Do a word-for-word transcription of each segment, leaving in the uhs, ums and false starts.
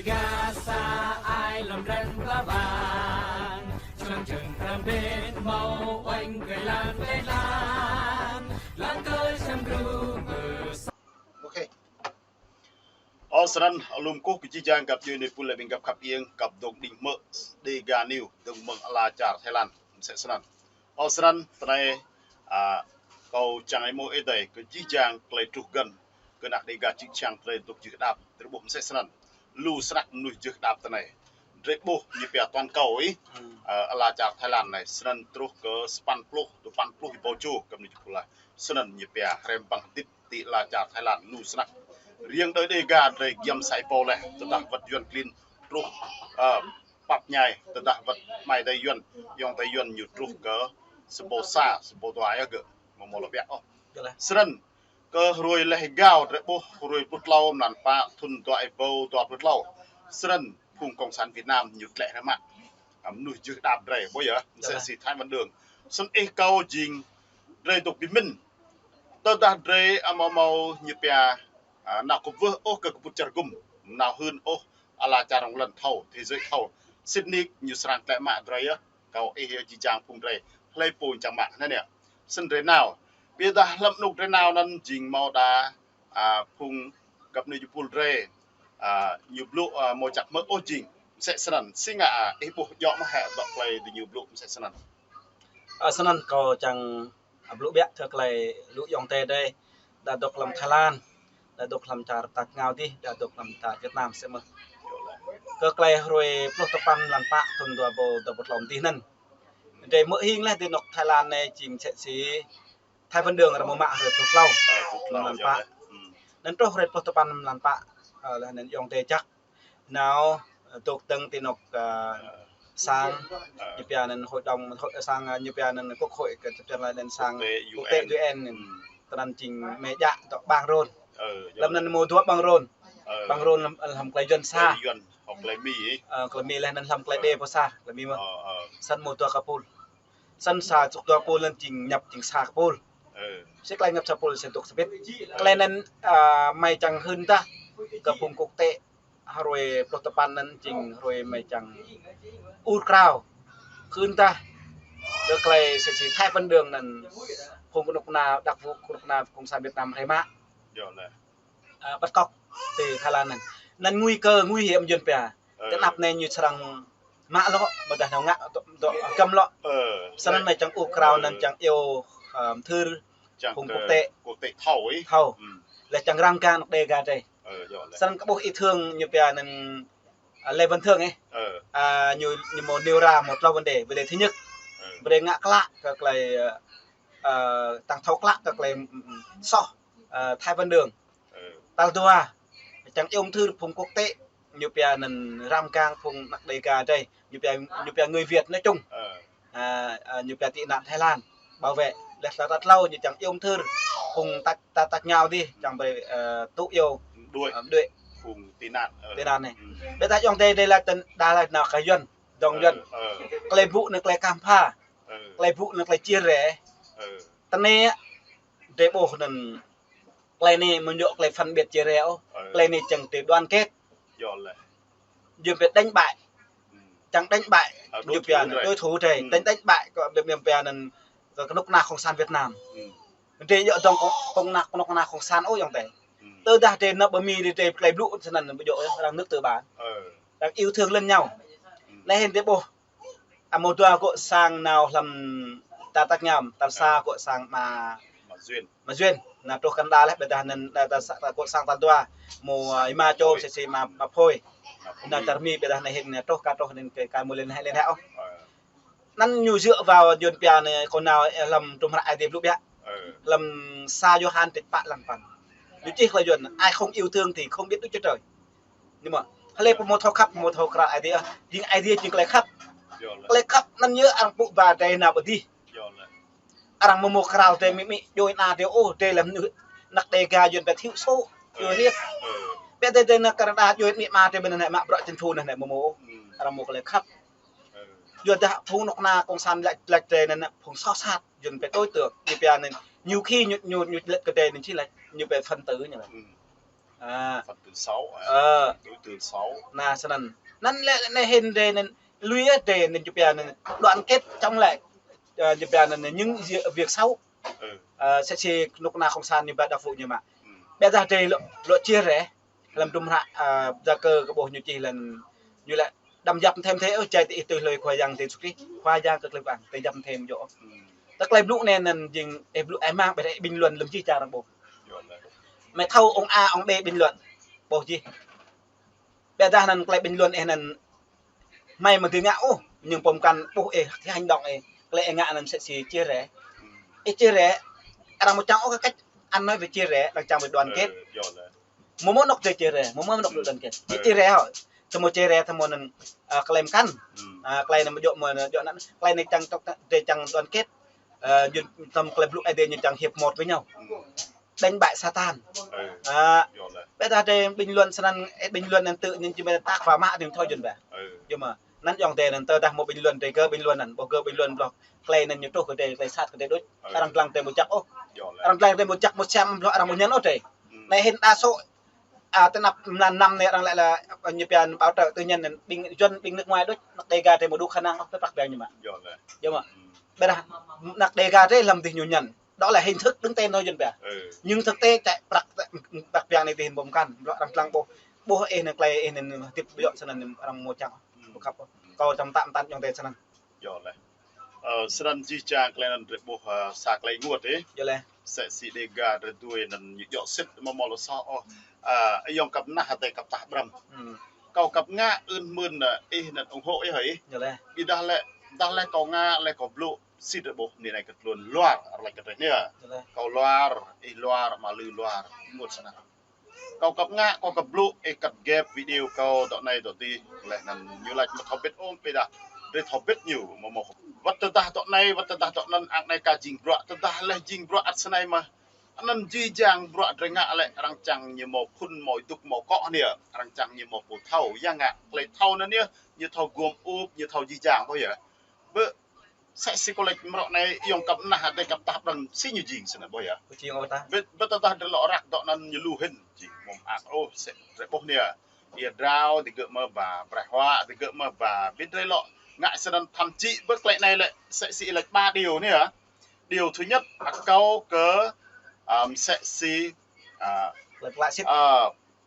Gasa ai lăm răn ba ban. Čuang čuang kram bên mâo oanh kơ lăn leh lăn. Lăn kơ čăm gru kơ sa. Ok. Ơ, snăn, alum kuh kơ jih jang găp djuê nui pul leh ƀing găp khăp iêng, găp dôk đĭng hmư̆ Dega News, dơ̆ng mơ̆ng ala čar Thái Lan, msĕ snăn. Ơ, snăn, tinei, a, kâo čiăng êmuh êdei kơ jih jang klei truh găn, kơ anak Dega čư̆ čhiăng drei dôk jưh đăp, drei ƀuh msĕ snăn. Lu snăk mnuih jưh đăp tinei. Drei ƀuh ñu pia toàn cầu ih, a, ala čar Thái Lan anei, snăn truh kơ sapăn pluh, dua păn pluh êbâo čô, kơ mnuih jưh pul leh. Snăn ñu pia hrăm ƀăng hdĭp ti ala čar Thái Lan lu snăk. Riêng đơi Dega drei giăm sa êbâo leh, tơdah wăt Yuăn klin truh, ơ, pap mñai, tơdah wăt amai adei Yuăn, ayŏng adei Yuăn ñu truh kơ sa êbâo sa, sa êbâo dua yơh gơ̆, amâo mâo lŏ ƀiă ôh. Snăn, kơ hruê leh êgao drei ƀuh hruê pluh tlâo mlan pă thŭn dua êbâo dua pluh tlâo. Snăn phung cộng sản Việt Nam ñu tlĕ hrăm mă. A, mnuih jưh đăp drei, ƀuh yơh, msĕ si Thái Văn Đường. Snăn ih kâo jing drei dôk bi mĭn. Tơdah drei amâo mâo ñu pia, a, nao kwưh ôh kơ kpŭt čar gŭm, nao hưn ôh ala čar rŏng lăn thâo, thế giới thâo. Sĭt nik ñu srăng tlĕ mă drei yơh, kâo ih yơh jih jang phung drei, hlei pô čiăng mă anăn yơh. Snăn drei nao. Ƀiădah hlăm anôk drei nao anăn jing mâo đa, a, phung găp nui jih pul drei, a, ñu blŭ, a, mâo čăk mơ̆ ôh jing. Msĕ snăn, si ngă, a, ih ƀuh djŏ mơh hĕ dŏ klei diñu blŭ msĕ snăn. A, snăn kâo čiăng, a, blŭ ƀiă kơ klei lu ayŏng adei drei, đa dôk hlăm Thái Lan, đa dôk hlăm čar tač êngao dih, đa dôk hlăm čar Việt Nam msĕ mơh. Kơ klei hruê pluh dua păn mlan pă thŭn dua êbâo dua pluh tlâo dih anăn. Drei hmư̆ hing leh ti anôk Thái Lan anei jing msĕ si Thái Văn Đường arăng mă hruê pluh tlâo. Ơ, pluh tlâo mlan pă. Anăn truh hruê pluh dua păn mlan pă, ơ, leh anăn ayŏng adei jăk nao, ơ, dôk dơ̆ng ti anôk, ơ, sang, ñu pia anăn hội đồng, hội, sang, ơ, ñu pia anăn quốc hội, kơ čăp čăn leh anăn sang quốc tế U N anăn. Tinăn jing mĕ djă dŏ ƀăng rôn. Ơ, hlăm anăn mâo dua ƀăng rôn. Ƀăng rôn hlăm, hlăm klei Yuăn sa. Ơ, klei Mi leh anăn hlăm klei Đê pô sa, klei Mi mơh. Snăn mâo dua kpul. Snăn sa čô dua pôl anăn jing ñăp jing sa kpul. Si klei ñăp sa pôl si dôk sa bĭt. Klei anăn, a, hmei čiăng hưn dah kơ phung quốc tế hruê pluh dua păn anăn jing hruê hmei čiăng ur krao. Hưn dah kơ klei si si Thái Văn Đường anăn phung knŭk kna đặc vụ knŭk kna cộng sản Việt Nam hriê mă. A, bắt cóc ti Thái Lan anăn. Anăn nguy cơ, nguy hiểm Yuăn pia. Ti anăp anei ñu srăng mă lŏ, ƀiădah ñu ngă dŏ, dŏ hgăm lŏ. Snăn anei čiăng ur krao anăn čiăng iêu, a, mthưr phung quốc tế. Quốc tế thâo. Leh čiăng răng mgang anak Đêga drei. Snăn kơ ƀuh ih thương ñu pia anăn, a, Lê Văn Thương ih. A, ñu, ñu mâo nêu ra mâo tlâo vấn đề. Vấn đề thứ nhất, brei ngă klă kơ klei, a, tăng thâo klă kơ klei, mm, mm, soh, a, Thái Văn Đường. Tal dua, čiăng iêu mthưr phung quốc tế, ñu pia anăn răng mgang phung anak Đêga drei, ñu pia, ñu pia người Việt nói chung. A, a, ñu pia tị nạn Thái Lan, bảo vệ. Leh tal tlâo ñu čiăng iêu mthưr phung tač, ta tač êngao dih, čiăng brei, a, tŭ iêu, a, đuĕ phung tị nạn, tị nạn anei. Ƀiădah ayŏng adei drei lač tăn, đa lač nao kơ Yuăn, dŏng Yuăn. Klei blŭ anăn klei kah mbha, klei blŭ anăn klei chia rẽ. Tinei drei ƀuh anăn klei anei amâo djŏ klei phân biệt chia rẽ ôh. Klei anei čiăng drei đoàn kết. Yuăn pia đánh bại. Čiăng đánh bại. Ñu pia đối thủ drei. Đánh, đánh bại kơ ƀiă ƀiă pia anăn kơ knŭk kna cộng sản Việt Nam. Drei djŏ dŏng kơ knŭk kna, knŭk kna cộng sản ôh ayŏng adei. Tơdah drei nao ƀơ Mi drei, drei klei blŭ snăn amâo djŏ arăng nước tư bản. Arăng yêu thương lẫn nhau. Anei hĭn drei ƀuh. Amâo dua gŏ sang nao hlăm ta tač êngao, tal sa gŏ sang ama Duyên. Ama Duyên. Nao truh Canada leh, ƀiădah anăn, a, ta sa, ta gŏ sang tal dua. Mâo, a, êma čô msĕ si ama, ama Phôi. Nao čar Mi ƀiădah anei hĭn, a, truh ka truh anăn kơ, ka mâo lăn hĕ, lăn hĕ ôh. Anăn ñu dựa vào Yuăn pia anei kâo nao, ơ, hlăm hdruôm hră Aê Diê blŭ ƀiă. Hlăm sa Yôhan kdrêč pă hlăm păn. Ñu čih klei Yuăn, ai không yêu thương thì không biết Đức Chúa Trời. Ñu mơh, hlei pô amâo thâo khăp, amâo thâo kral Aê Diê. Jing Aê Diê jing klei khăp. Klei khăp anăn yơh arăng pŭ ba drei nao ƀơ dih. Arăng amâo mâo kral drei amĭ amĭ, djuê ana drei ôh, drei leh anak Đêga Yuăn pia thiểu số, ơ, thiểu số. Ƀiădah drei nao Canada djuê amĭ ama drei ƀiădah anei mă bruă chính phủ anei amâo mâo ôh. Arăng mâo klei khăp. Yuadah phung knŭk kna cộng sản lač, lač drei anăn phung soh sat, Yuăn pia đối tượng, ñu pia anăn, nhiều khi ñu, ñu, ñu lač kơ drei anăn či lač, ñu pia phần tử ñu lač. Phần từ xấu, à, đối tượng xấu. Năn snăn. Năn lĕ, lĕ hĭn drei năn, lui á drei năn jupia năn đoàn kết chống lại, à, jupia năn những việc xấu. Sĕ si knŭk kna cộng sản ñu ba đa phu ñu mă. Ƀiădah drei lŏ, lŏ chia rẽ. Hlăm hdruôm hră, à, Yakơ kơ ƀuh ñu čih lăn, ñu lĕ đăm yap thêm thế ôh, jai ti ih tui hlue Khua Yang Yêsu Krist, Khua Yang kơ klei bang, ti yap thêm djŏ. Ta klei blŭ anei năn jing, ih blŭ ih mang, ƀiădah ih bình luận lăm jih jang arăng ƀuh. Mei thâo ông A, ông B bình luận. Ƀuh jih. Ƀiădah năn klei bình luận ih năn hmei mă dưi ngă ôh, nhưng pô mkăn ƀuh ih, cái hành động ih, klei ih ngă năn sĕ si chia rẽ. Ih chia rẽ, arăng mâo čiăng ôh kơ cách ăn nói về chia rẽ, arăng čiăng về đoàn kết. Mâo mâo anôk drei chia rẽ, mâo mâo anôk drei đoàn kết. Ih chia rẽ hŏ. Tơ mâo chia rẽ, tơ mâo năn, à, klei mkăn. À, klei năn mâo djŏ mâo djŏ năn, klei năn čiăng tŏk drei čiăng đoàn kết. À, ñu tăm klei blŭ Aê Diê ñu čiăng hiệp một với nhau. Đánh bại Satan. À, ƀiădah drei bình luận snăn, ih bình luận năn tự nhiên či mei ta khua mă nim thâo jŭn ba. Yua mơh, năn ayŏng adei năn tơdah mâo bình luận drei gơ̆ bình luận năn, ƀuh gơ̆ bình luận bloh. Klei năn ñu truh kơ drei, klei sat kơ drei đuč. Arăng dlăng drei mâo jăk ôh. Arăng dlăng drei mâo jăk mâo siam bloh arăng mâo ñăn ôh drei. Anei hĭn đa số, à, ti anăp mlan năm anei arăng lĕ lĕ, à, ñu pia bảo trợ tư nhân năn, ƀing Yuăn ƀing nước ngoài đuč, anak Đêga drei mâo đủ khả năng ôh, tơ prăk biang ñu mă. Yua mơh. Ƀiădah anak Đêga drei hlăm dih ñu ñăn. Đó là hình thức đứng tên thôi jŭn ba. Nhưng thực tế chạy prăk, prăk biang anei ti hĭn ƀuh mkăn, bloh arăng dlăng ƀuh. Ƀuh ih năn klei ih năn hdĭp ƀiă snăn arăng mâo čiăng. Ƀu khăp. Kâo čăm tăm tăn ayŏng adei snăn. Yua leh. Ơ, snăn jih jang klei năn drei ƀuh, ơ, sa klei ênguôt ih. Yua leh. Msĕ si Đêga drei dui năn ñu djŏ sĭt mâo mâo lŏ soh ôh. Ơ, ayŏng kăp nah adei kăp tah ƀrăm. Kâo kăp ngă ưn mưn, ơ, ih năn ủng hộ ih hŏ ih. Yua leh. Ƀiădah lĕ, dah leh kâo ngă leh kâo blŭ. Si drei ƀuh ni anei kơ tluôn luar, arăng lač kơ drei nia. Kâo luar, ih luar, ama lu luar, ênguôt snăk. Kâo kăp ngă, kâo kăp blŭ, ih kăt ghép video kâo dŏ anei dŏ dih, leh năn ñu lač mâo thâo bĭt ôh, ƀiădah drei thâo bĭt ñu, mâo mâo. Wăt tơdah dŏ anei, wăt tơdah dŏ anăn, ang anei ka jing bruă, tơdah leh jing bruă ăt snei mơh. Anăn jih jang bruă drei ngă lĕ arăng čiăng ñu mâo phŭn, mâo dŭk, mâo kŏ nia, arăng čiăng ñu mâo pô thâo, ya ngă, klei thâo anăn nia, ñu thâo guôm ŭp, ñu thâo jih jang, ƀuh yơh. Bơ, msĕ si kâo lač mrâo anei, ayŏng kăp nah, adei kăp tah ƀrăm si ñu jing snăn ƀuh yơh. Ƀiădah, ƀiădah drei lŏ răk dŏ anăn ñu lu hĭn, jing mâo mơak ôh, msĕ drei ƀuh nia. Ia drao, digơ̆ mơh ba, braih huă, digơ̆ mơh ba, bi drei lŏ ngă snăn thậm chí bơ klei anei lĕ, msĕ si lač ba điều nia. Điều thứ nhất, akâo kơ, à, msĕ si, à,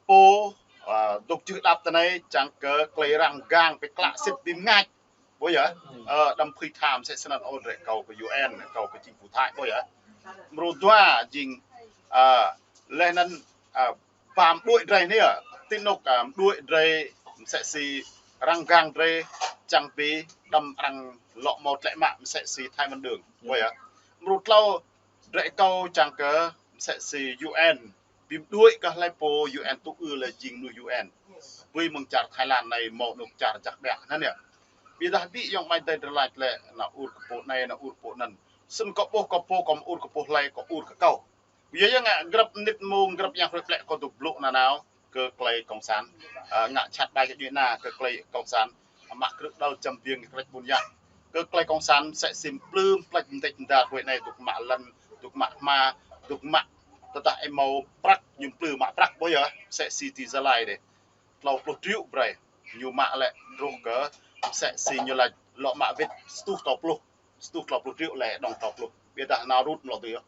pô, à, dôk jưh đăp tinei, čiăng kơ klei răng gang bi klă sĭt bi mngač. Ƀuh yơh, ơ, đăm phưi tham msĕ snăn ôh drei akâo kơ U N, akâo kơ chính phủ Thái, ƀuh yơh. Mrô dua jing, ơ, leh năn, ơ, ba mđuĕ drei nia, ti anôk, ơ, mđuĕ drei msĕ si răng gang drei čiăng bi đăm arăng lŏ mâo tlĕ mă msĕ si Thái Văn Đường, ƀuh yơh. Mrô tlâo drei akâo čiăng kơ msĕ si U N, bi mđuĕ kơ hlei pô U N tŭ ư leh jing mnuih U N. Bi mơ̆ng čar Thái Lan anei mâo anôk čar jăk ƀiă anăn yơh. Ƀiădah bi ayŏng amai adei drei lač leh, nao ur kơ pô anei, nao ur pô anăn. Snăn kâo ƀuh kơ pô, kâo ur kơ pô hlei, kâo ur kơ kâo. Yua ya ngă grăp mnĭt mông, grăp yang hruê plĕ kâo dôk blŭ nanao kơ klei cộng sản. Ơ, ngă jhat ƀai kơ djuê ana kơ klei cộng sản. Mă krư̆ đăl čăm biêng krĕč ƀuôn yă. Kơ klei cộng sản msĕ si mplư mplač mdêč mdar hruê anei dôk mă lăn, dôk mă hma, dôk mă tơdah ih mâo prăk ñu mplư mă prăk ƀuh yơh, msĕ si ti Gia Lai dih. Tlâo pluh triệu brei, ñu mă lĕ truh kơ msĕ si ñu lač lŏ mă wĭt sa êtuh tlâo pluh, sa êtuh tlâo pluh triệu leh dŏng tlâo pluh. Ƀiădah nao rut mlŏ dưi yơh.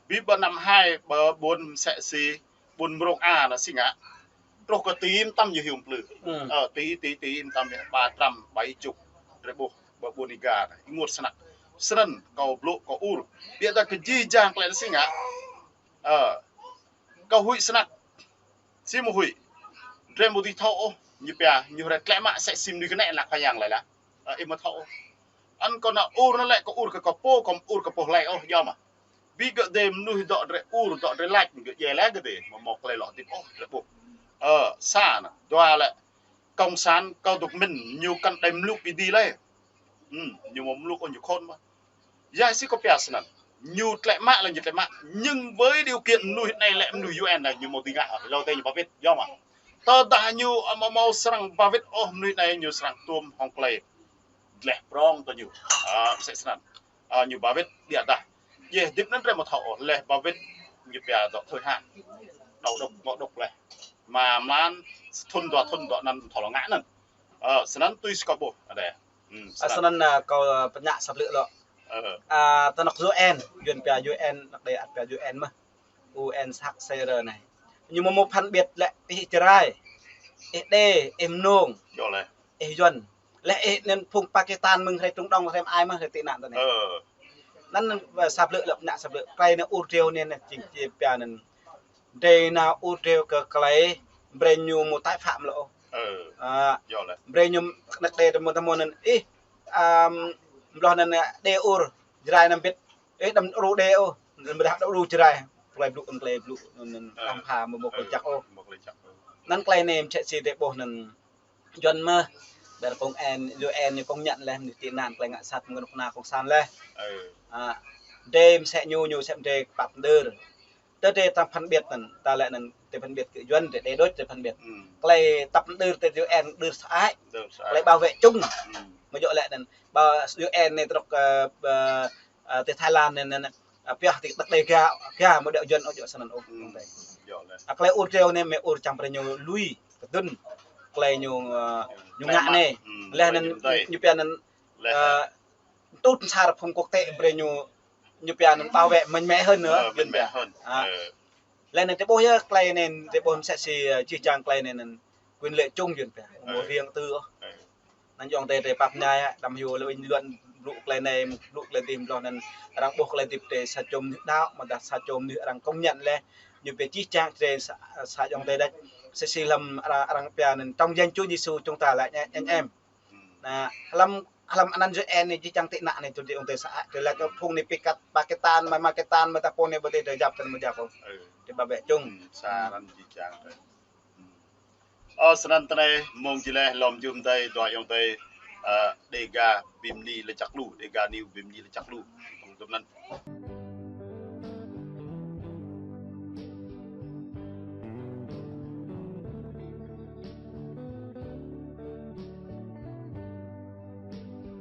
Bi ƀơ năm hai ƀơ ƀuôn msĕ si ƀuôn Mrông A anăn si ngă. Truh kơ ti mtam ñu hiu mplư. Ơ, ti, ti, ti mtam ba trăm bảy chục drei ƀuh ƀơ ƀuôn Êga anăn. Ênguôt snăk. Snăn kâo blŭ kâo ur. Ƀiădah kơ jih jang klei anăn si ngă. Ơ, kâo huĭ snăk. Si mâo huĭ. Drei mâo dưi thâo ôh, ñu pia, ñu hriê tlĕ mă msĕ si mnuih kơnĕ anak Khua Yang leh lah. Ơ, ih mâo thâo ôh. Anăn kâo nao ur anăn lĕ kâo ur kơ kâo pô, kâo ur kơ pô hlei ôh, yua mơh. Bi gơ̆ dê mnuih dŏ drei ur, dŏ drei lač, gơ̆ djai leh gơ̆ dê, mâo mâo klei lŏ hdĭp ôh, drei ƀuh. Ơ, sa anăn, dua lĕ, cộng sản, kâo dôk mĭn, ñu kăn đei mluk êdi leh. Hm, ñu mâo mluk ôh ñu khôn mơh. Ya si kâo pia snăn. Ñu tlĕ mă leh ñu tlĕ mă. Nhưng với điều kiện mnuih anei lĕ mnuih U N anei ñu mâo dưi ngă, êlâo tê ñu ba wĭt, yua mơh. Tơdah ñu amâo mâo srăng ba wĭt ôh mnuih anei ñu srăng tuôm hŏng klei dleh prŏng kơ ñu. Ơ, msĕ snăn. Ơ, ñu ba wĭt ƀiădah. Yơh, hdĭp anăn drei mâo thâo ôh, leh ba wĭt ñu pia dŏ thôi hă. Đau độc, ngŏ độc leh. Mà mlan thŭn dua thŭn dua anăn thâo lŏ ngă anăn. Ơ, snăn tui si kâo ƀuh, adei. Hmm, snăn. Snăn, ơ, kâo, ơ, pơñă sa blư̆ lŏ. Ơ. Ơ, ti anôk U N, Yuăn pia U N, anôk đei ăt pia U N mơh. U N Sachs Seyrer anei. Ñu mâo mâo phân biệt leh, ih Jrai, ih Êđê, ih Mnông. Djŏ leh. Ih Yuăn. Leh ih anăn phung Pakistan mơ̆ng hruê Trung Đông, hruê mơai mơh, hruê tị nạn anei. Ơ. Anăn, ơ, sa blư̆ lŏ pơñă sa blư̆. Klei anei ur driâo anei, anei, jing, jing pia anăn. Drei nao ur driâo kơ klei, brei ñu mâo tái phạm lŏ. Ơ. Ơ. Djŏ leh. Brei ñu, anôk đei tơ mâo tơ mâo anăn, ih, ăm, mlŏh anăn, ơ, đei ur, Jrai anăn mbĭt, ih đăm đru đei ôh, anăn ƀiădah đru Jrai, klei blŭ, klei blŭ, anăn, ơ, đăm pha mâo, mâo klei, ơ, jăk ôh. Mâo klei jăk ôh. Anăn klei anei msĕ si drei ƀuh anăn, Yuăn mơh, ƀiădah công an, U N ñu công nhận leh, mnuih tị nạn, klei ngă sat, mơ̆ng knŭk kna cộng sản leh. Ơ. Ă, drei msĕ ñu, ñu msĕ drei pap mđơr. Tơ drei tăng phân biệt anăn, ta lĕ anăn, drei phân biệt kơ Yuăn, drei, drei đuč, drei phân biệt. Hmm. Klei tăp mđơr tơ U N, mđơr sơăi. Mđơr sơăi. Klei bảo vệ chung. Hmm. Mâo djŏ leh anăn. Ba U N anei trŏk, ơ, ba, ơ, ti Thái Lan anei, anăn, ơ, pioh ti anôk Đêga, Đêga mâo djŏ Yuăn, ơ, djŏ snăn ôh. Hmm. Djŏ leh. Ơ, klei ur driâo anei mơ̆ ur čiăng brei ñu lui, kdŭn. Klei ñu, ơ, ñu ngă anei. Hmm. Leh anăn, ñu pia anăn, leh, ơ, tŭt msar phung quốc tế brei ñu, ñu pia anăn bảo vệ mạnh mẽ hơn nữa, Yuăn pia. Ơ, mạnh mẽ hơn. Ă. Ơ. Leh anăn drei ƀuh yơh klei anei, drei ƀuh msĕ si, ơ, jih jang klei anei anăn quyền lợi chung Yuăn pia. Mâo, ơ, riêng tư ôh. Ơ. Anăn ayŏng adei drei pap mñai, đăm hiu leh ƀuh luăn blŭ klei anei, blŭ klei dih mlŏh anăn arăng ƀuh klei hdĭp drei sa čô mnuih đăo, amâodah sa čô mnuih arăng công nhận leh. Ñu pia jih jang drei sa, sa ayŏng adei đăč. Msĕ si hlăm arăng, arăng pia anăn trong danh Chúa Giêsu chúng ta là anh, anh em. Hmm. Anăn, hlăm, hlăm anăn U N anei jih jang tị nạn anei tui drei ayŏng adei sa, drei lač phung anei bi kăt Pakistan, mâo Pakistan, mâo ta pô anei ƀơ̆ drei yap tơ mâo yap ôh. Ơ. Drei bảo vệ chung. Hmm, sa, hmm, anăn jih jang drei. Hmm. Ơ, snăn tinei mông jih leh lŏ jum adei, dua ayŏng adei, ơ, Đêga bi mni lač jăk lu, Đêga News bi mni lač jăk lu. Tơl anăn.